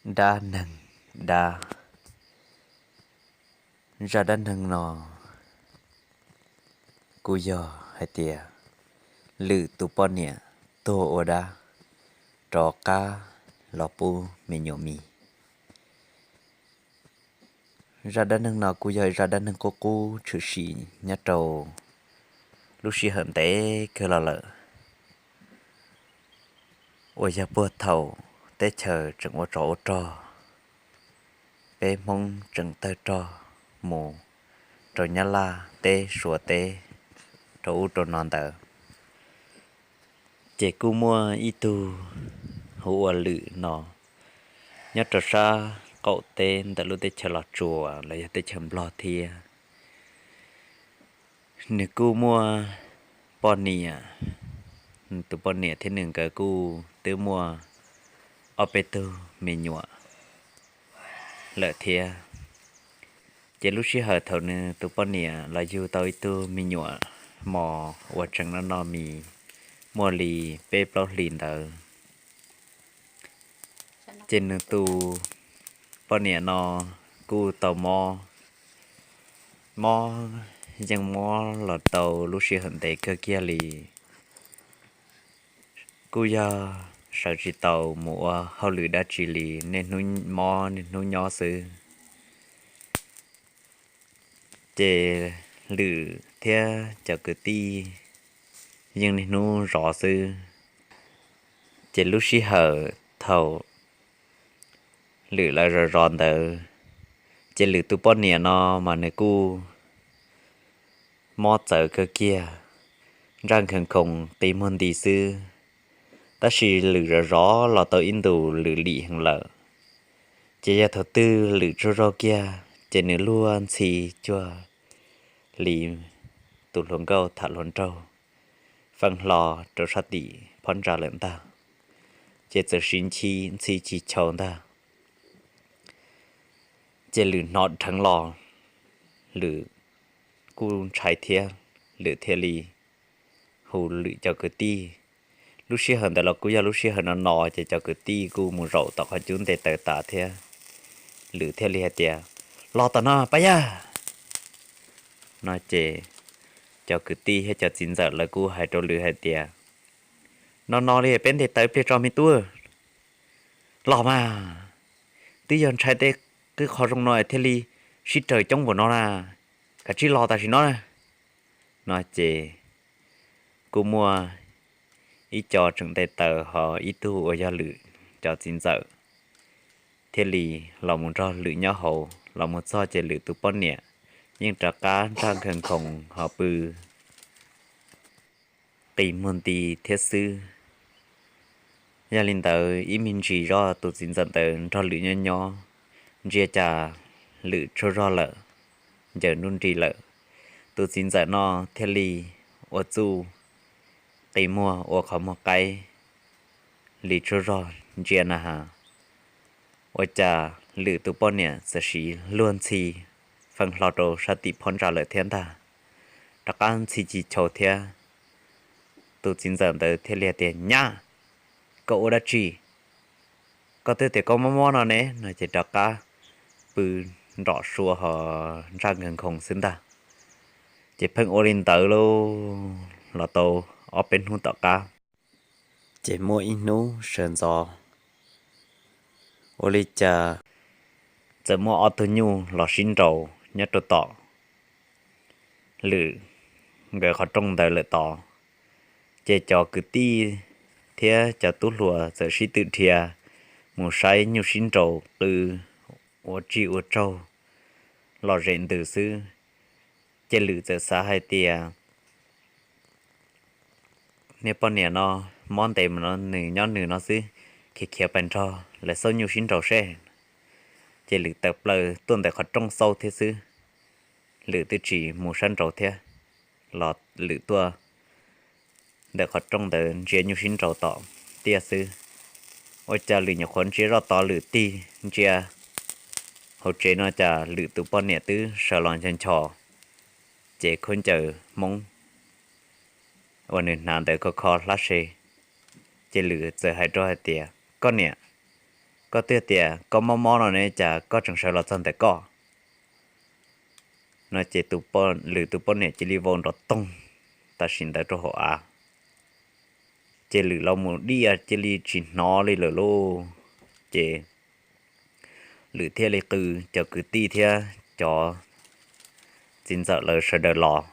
Dab neeg dab. Zaj dab neeg no kuj yog hais tias Lwm tus poj niam tuag ua dab rov qab los pub me nyuam mis. Zaj dab neeg no kuj yog zaj dab neeg qub qub tshwm sim nyob rau lub sij hawm ntev kawg los lawm, uas yog puag thaum teb chaws tseem ua tsov ua rog, peb Hmoob tseem tawg rog mus rau Nyab Laj teb Suav teb rau ub rau no ntawd, ces kuj muaj ib tug hu ua Lwm no nyob rau sab qaum teb ntawm lub teb chaws Los Tsuas los yog teb chaws Nplog thiab. Nws kuj muaj poj niam, tus poj niam thiab nws nkawd kuj twb muaj ob peb tug me nyuam lawm thiab. Ces lub sij hawm thaum nws tus poj niam los yug tau ib tug me nyuam mos uas tseem noj noj mis muaj li peb plaub hlis ntawd, ces nws tus poj niam no kuj tau mob, mob yeej mob los tau lub sij hawm ntev kawg kiag li. Kuj yog sawv tsis tau mus ua hauj lwm dab tsi li, niaj hnub mob niaj hnub nyob xwb. Ces Lwm thiab cov kwv tij yeej niaj hnub zov xwb. Ces lub sij hawm thaum Lwm lawv zov zov ntawd, ces Lwm tus poj niam no mas nws kuj mob txawv kawg kiag, ntsaj nkhaws khoos qi muag nti xwb. Tab sis Lwm zov zov los tau ib ntus Lwm lim heev lawm, ces yog thaum twg Lwm tsaug zog kiag ces nws luag ntxhi cuag li tus hluas nkauj tham hluas nraug feej hlo rau sab tim phab ntsa lawm ntag, ces txawm siv ntxhi ntxhi chis chaus ntag. Ces Lwm hnov dheev los, Lwm kuj ntshai thiab, Lwm thiaj li hu Lwm cov kwv tij. Lub sij hawm ntawd los kuj yog lub sij hawm no no ces cov kwv tij kuj mus zaum tom qhov cub nte taws tas thiab. Lwm thiaj li hais tias, los tom no pab yawg no ces cov kwv tij thiab cov txiv ntxawm lawv kuj hais rau Lwm hais tias, no no li peb nte taws ib pliag tso me tub, los mas, twb yog ntshai tej qwb qhov zoo no thiaj li sib raws coob npaum no na, kav tsij los tam sim no na. No ces kuj muaj ib co tseem nte taws ho ib tug uas yog Lwm cov txiv ntxawm thiaj li los mus nrog Lwm nyob hauv. Los mus txog ces Lwm tus poj niam yeej rov qab ntsaj nkhaws khoos ho pw qi muag nti thiab xwb. Yog li ntawd ib me ntsis zoj tus txiv ntxawm ntawd nrog Lwm nyob nyob, ntsia cas Lwm tsaug zog lawm, ncaws nruj nri lawm. Tus txiv ntxawm no thiaj li ua txuj qi muag ua qhov muag qaib li tsaug zog ntsia na has, ua cas Lwm tus poj niam txawm siv luag ntxhi feej hlo rau sab tim phab ntsa lawm thiab ntag. Rov qab ntxhi chis chaus thiab. Tus txiv ntxawm ntawd thiaj li tias, nyab, koj ua dab tsi? Koj twb tias koj mob mob no ne. No ces rov qab pw nrom sua ho ntsaj nkhaws khoos xwb ntag. Ces pheej ua li ntawd lauj, los tau ob peb hnub tom qab, ces muaj ib hnub sawv ntxov ua li cas txawm muaj ob tug nyuj los sib nraus nyob rau tom Lwm nkawd qhov rooj ntawd lawm tod. Ces cov kwv tij thiab cov tub hluas txawm sib tw dhia mus saib nyuj sib nraus qw ua tsij ua tsaug los zem ntws xwb. Ces Lwm txawm xav hais tias, niag poj niam no mob ntev mus no nws nyob nws no xwb, khiav khiav pais nrog lawv xauj nyuj sib nraus seb. Ces Lwm tawm plaws tuaj ntawm qhov rooj xauj thiab xwb. Lwm twb tsis mus sab nraud thiab, los Lwm tuaj ntawm qhov rooj ntawd ntsia nyuj sib nraus tom tiaj xwb. Ua cas Lwm nyuam qhuav ntsia zoj tod Lwm tig ntsia hauv tsev no cas Lwm tus poj niam twb sawv los ncho nchos cev khaub ncaws Hmoob uas nws hnav ntawd kho kho hlab se. Ces Lwm txawm hais rau hais tias, koj niam, koj twb tias koj mob mob no ne, cas koj tseem sawv los txog ntawm koj? No ces Lwm tus poj niam cia li vau nrov toog tam sim ntawd rau hauv av. Ces Lwm los mus diaj cia li tsis hnov li lawm lauj. Ces Lwm thiaj li qw cov kwv tij thiab cov txiv ntxawm lawv sawv daws los,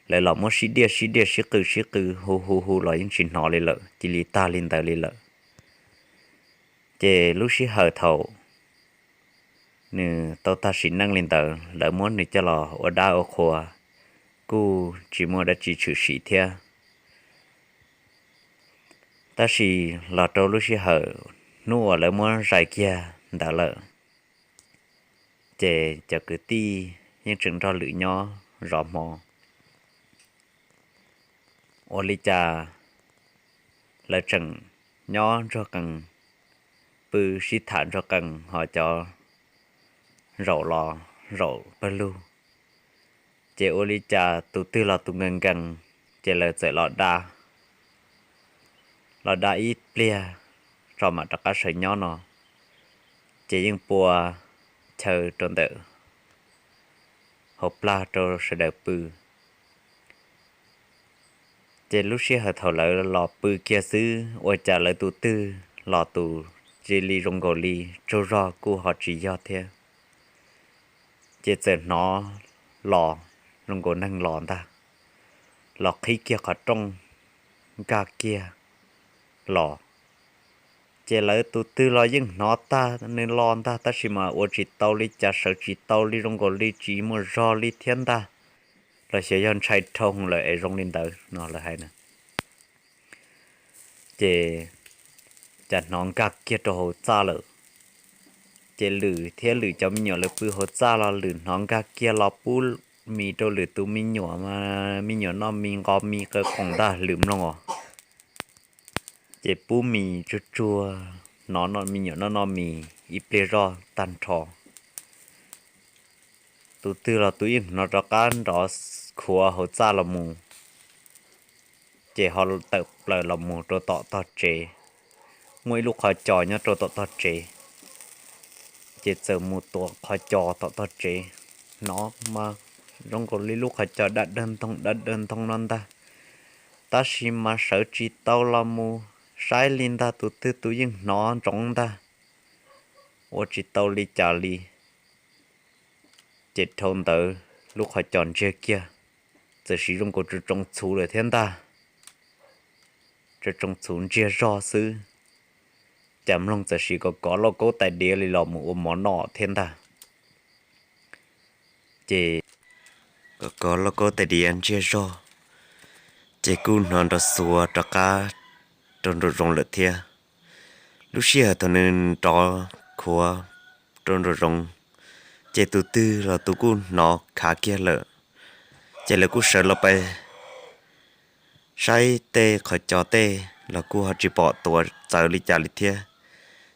lawv los muab sib diaj sib diaj sib qw sib qw hu hu hu los yeej tsis hnov li lawm, cia li tag li ntawd li lawm. Ces lub sij hawm thaum nws tau tag sim neej li ntawd, lawv muab nws coj los ua dab ua qhua, kuj tsis muaj dab tsi tshwm sim thiab. Tab sis los rau lub sij hawm hnub uas lawv muab zais kiag ntawd lawm, ces cov kwv tij yeej tseem nrog Lwm nyob zov hmo. Ua li cas lawv tseem nyob ntsuag qees, pw sib tham ntsuag qees ho cov zaum los zaum pawg lug. Ces ua li cas tus twg los tus nkees nkees, ces lawv txawm los da, los da ib pliag tso mam rov qab sawv nyob no, ces yeej pua chaw rau ntawm hauv plag rau sawv daws pw. Ces lub sij hawm thaum lawv los pw kiag xwb ua cas lawv tus twg los tus cia li zoo nkaus li tsaug zog kuj ho tsis yog thiab. Ces txawm hnov los zoo nkaus neeg los ntag, los qhib kiag qhov rooj nkag kiag los. Ces lawv tus twg los yeej hnov tag nws los ntag, tab sis mas ua tsis tau li cas, sawv tsis tau li, zoo nkaus li tsis muaj zog li thiab ntag, los xyov yog ntshai dhau lawm es zoo li ntawd no lawv hais na. Ces cas hnov nkag kiag rau hauv txaj lawm. Ces Lwm thiab Lwm cov me nyuam lawv pw hauv txaj los Lwm hnov nkag kiag los pub mis rau Lwm tus me nyuam, me nyuam noj mis nqos mis qw qoom ntag, Lwm mloog os. Ces pub mis tsuag tsuag, hnov me nyuam noj noj mis ib pliag zoj tag nrho. Tus twg los tus yeej hnov rov qab nrov khuav hauv txaj los mus, ces ho tawm plaws los mus rau tom tog tsev. Muaj ib lub qhov cos nyob rau tom tog tsev, ces txawm mus tuav qhov cos tom tog tsev. Hnov mas zoo nkaus li lub qhov cos dab dawg ntog dab dawg ntog no ntag, tab sis mas sawv tsis tau los mus saib li ntag, tus twg tus yeej hnov ntsoov ntag, ua tsis tau li cas li. Ces dhau ntawd lub qhov cos ntsiag kiag, txawm sis zoo nkaus tsoos tsoos txhuv lawm thiab ntag. Tsoos tsoos txhuv ntsiag zog xwb, cas mloog txawm sis kov kov lauj kaub tais diav li los mus ua mov noj thiab ntag. Ces kov kov lauj kaub tais diav ntsiag zog, ces kuj hnov nrov xuav rov qab rau nraum zoov lawm thiab. Lub sij hawm thaum nws nrov khuav rau nraum zoov, ces tus twg los tus kuj hnov khav kiag lawm. Ces lawv kuj sawv los pais saib tej qhov cos tej los kuj ho tsis pom tuav txawv li cas li thiab.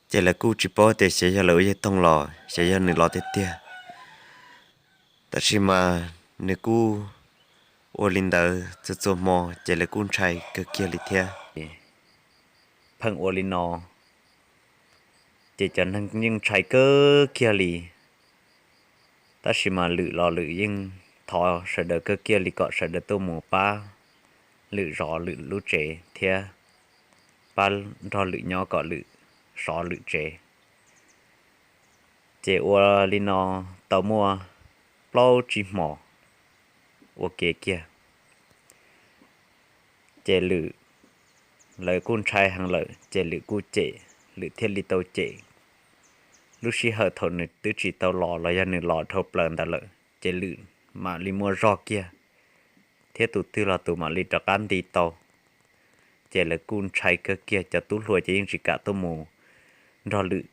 Ces lawv kuj tsis paub tias xyov yog lawv ua yawg toog los xyov yog nws los tiag tiag. Tab sis mas nws kuj ua li ntawd txhua txhua hmo ces lawv kuj ntshai kawg kiag li thiab. Pheej ua li no, ces cov neeg yeej ntshai kawg kiag li. Tab sis mas Lwm los Lwm yeej thov sawv daws kawg kiag li kom sawv daws tuaj mus pab Lwm zov Lwm lub tsev thiab pab nrog Lwm nyob kom Lwm sov Lwm tsev. Ces ua li no tau muaj plaub tsib hmos ua ke kiag, ces Lwm, lawv kuj ntshai heev lawm ces Lwm kuj cem, Lwm thiaj li tau cem. Lub sij hawm thaum nws twb tsis tau los los yog nws los dhau plaws ntawd lawm ces Lwm mam li muaj zog kiag, thiab tus twg los tus mam li rov qab nti tau. Ces lawv kuj ntshai kawg kiag, cov tub hluas ces yeej tsis kam tuaj mus nrog Lwm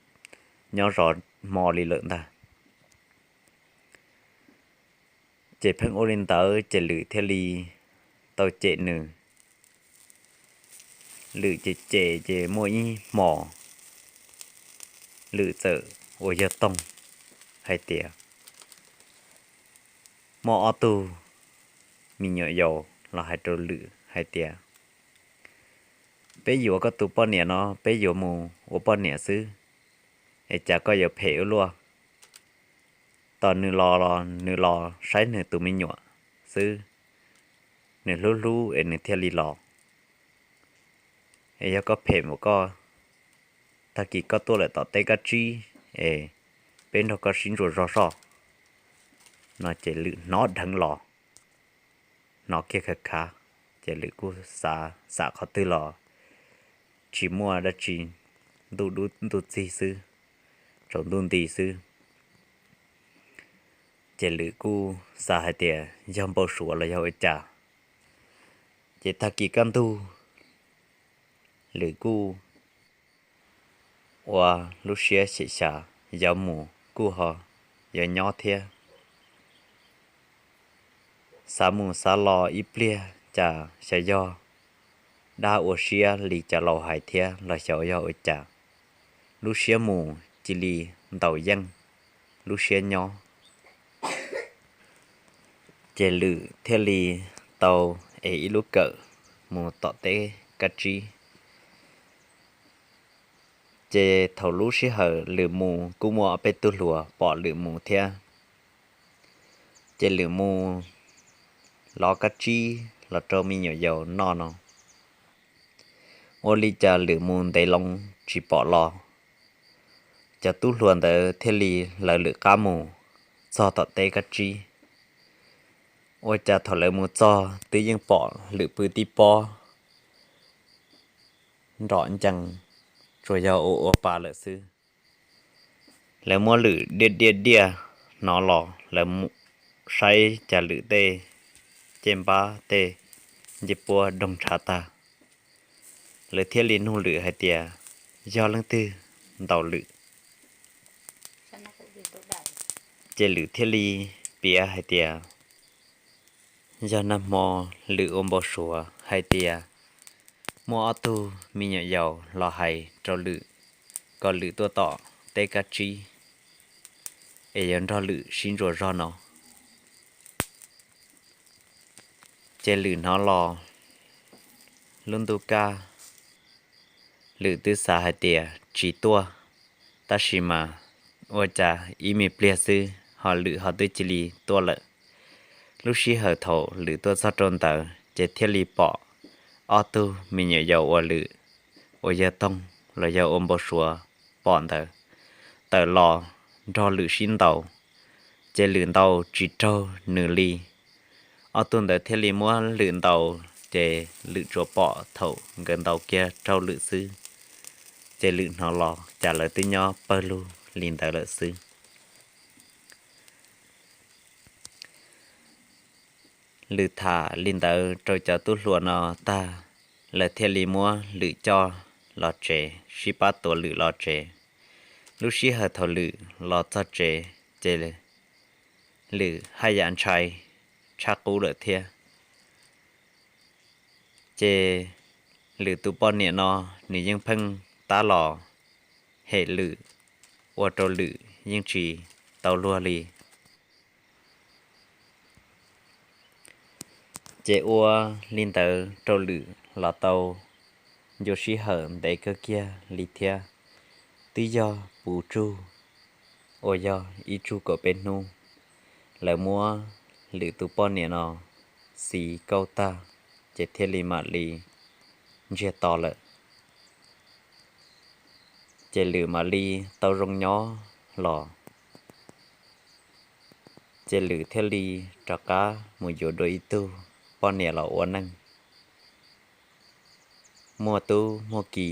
nyob zov hmo li lawm ntag. Ces pheej ua li ntawd ces Lwm thiaj li tau cem nws. Lwm ces cem ces muaj ib hmos Lwm txawm ua yawg toog hais tias, muaj ob tug me nyuam yaus los hais rau Lwm hais tias, peb yuav koj tus poj niam no, peb yuav mus ua poj niam xwb. es cas koj yuav phem ua luaj? Tos nws los los nws los saib nws tus me nyuam xwb, nws hlub hlub es nws thiaj li los. Es yog koj phem mus koj, tag kis koj tuaj lawm tom teb kab tsib es peb nrog koj sib ntsuas zog soj. No ces Lwm hnov dheev los, hnov kiag khav khav, ces Lwm kuj xav xam qhov twg los tsis muaj dab tsi, ntuj dub ntuj txig xwb, tsaus ntuj nti xwb. Ces Lwm kuj xav hais tias yog npau suav los yog ua cas. Ces tag kis kaj ntug Lwm kuj ua lub siab xyem xyav, yuav mus kuj ho yuav nyob thiab. Xav mus xav los ib pliag cas xyov yog dab ua siab li cov laus hais thiab los xyov yog ua cas, lub siab mus cia li ntaus yeej lub siab nyob. Ces Lwm thiaj li tau ev ib lub kawm mus tom teb kab tsib. Ces thaum lub sij hawm Lwm mus kuj muaj ob peb tug hluas pom Lwm mus thiab. Ces Lwm mus lov kab tsib los rau me nyuam yaus noj no, ua li cas Lwm mus ntev loo tsis pom los. Cov tub hluas ntawd thiaj li lawv Lwm qab mus txog tom teb kab tsib. Ua cas thaum lawv mus txog twb yeej pom Lwm pw tib pob nrom ncees, tsuas yog ua ua pa lawm xwb. Lawv muab Lwm diaj diaj diaj hnov los, lawv saib cas Lwm tej cej npab tej ncej puab doog ntshav tag. Lawv thiaj li nug Lwm hais tias yog leej twg ntaus Lwm. Ces Lwm thiaj li piav hais tias yog nag hmo Lwm ua npau suav hais tias muaj ob tug me nyuam yaus los hais rau Lwm kom Lwm tuaj tom teb kab tsib es yuav nrog Lwm sib ntsuas zog no. Ces Lwm hnov los lub ntuj kaj, Lwm twb xav hais tias tsis tuaj, tab sis mas ua cas ib me pliag xwb ho Lwm ho twb cia li tuaj lawm. Lub sij hawm thaum Lwm tuaj txog rau ntawd ces thiaj li pom ob tug me nyuam yaus uas Lwm, uas yawg Toog los yog ua npau suav pom ntawd tawm los nrog Lwm sib ntaus, ces Lwm ntaus tsis raug nws li. Ob tug ntawd thiaj li muab Lwm ntaus, ces Lwm tsuas pom thaum nkawd ntaus kiag raug Lwm xwb, ces Lwm hnov los cas lawv twb nyob pawg lug li ntawd lawm xwb. Lwm tham li ntawd rau cov tub hluas no tag, lawv thiaj li muab Lwm coj los tsev, sib pab tuav Lwm los tsev. Lub sij hawm thaum Lwm los txog tsev ces Lwm haj yam ntshai tshaj qub lawm thiab. Ces Lwm tus poj niam no nws yeej pheej tab los hem Lwm, ua rau Lwm yeej tsis tau luag li. Ces ua li ntawd rau Lwm los tau ncua sij hawm ntev kawg kiag li thiab. Twb yog puv tsug uas yog ib tsug kaum peb hnub, lawv muab Lwm tus poj niam no xiv kauj tag, ces thiaj li mam li ntsiag to lawm. Ces Lwm mam li tau zoo nyob los, ces Lwm thiaj li rov qab mus yuav dua ib tug poj niam los ua neej. Muaj tub muaj ki,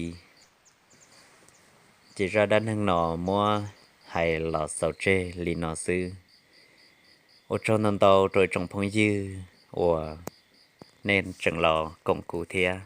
ces zaj dab neeg no muab hais los xaus tseg li no xwb. Ua tsaug ntau ntau rau ib tsoom phooj ywg uas nej tseem los koom kuv thiab.